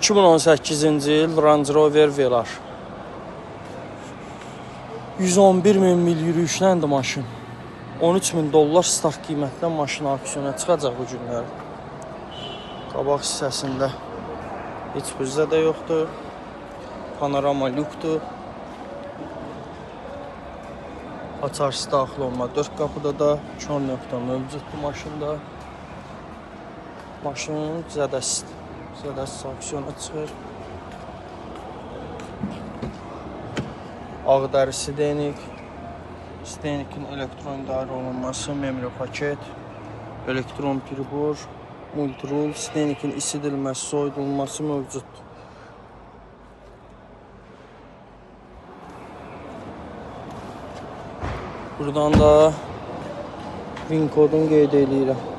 2018-ci il Range Rover Velar. 111 min mil yürüyüşləndir maşın. 13 min dollar start qiymətdən maşın auksyona çıxacaq bu günləri. Qabaq hissəsində heç bir zədə yoxdur. Panorama lükdür. Açarsız daxil olma 4 qapıda da kör nöqtə mövcuddur maşında. Maşının zədəsidir. Zədəsiz auksyona çıxır. Ağ dəri sidenik, sidenikin elektron idarə olunması, memori paket, elektron pribor, multirul, sidenikin isidilməsi, soyudulması mövcuddur. Buradan da VIN kodunu qeyd eləyirəm.